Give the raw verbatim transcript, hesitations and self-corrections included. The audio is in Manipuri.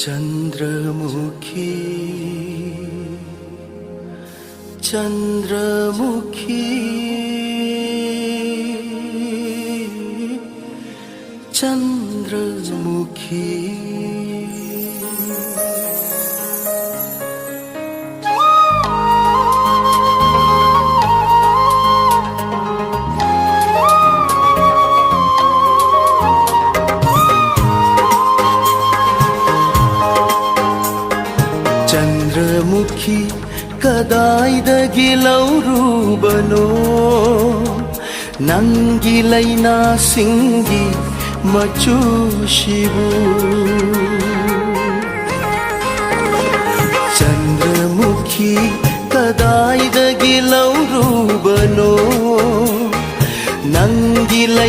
चंद्रमुखी, चंद्रमुखी, चंद्रमुखी। ꯆꯟꯗ꯭ꯔꯃꯨꯈꯤ, ꯀꯗꯥꯏꯗꯒꯤ ꯂꯧꯔꯨꯕꯅꯣ ꯅꯪꯒꯤ ꯂꯩꯅꯥꯁꯤꯡꯒꯤ ꯃꯆꯨꯁꯤꯕꯨ? ꯆꯟꯗ꯭ꯔꯃꯨꯈꯤ, ꯀꯗꯥꯏꯗꯒꯤ ꯂꯧꯔꯨꯕꯅꯣ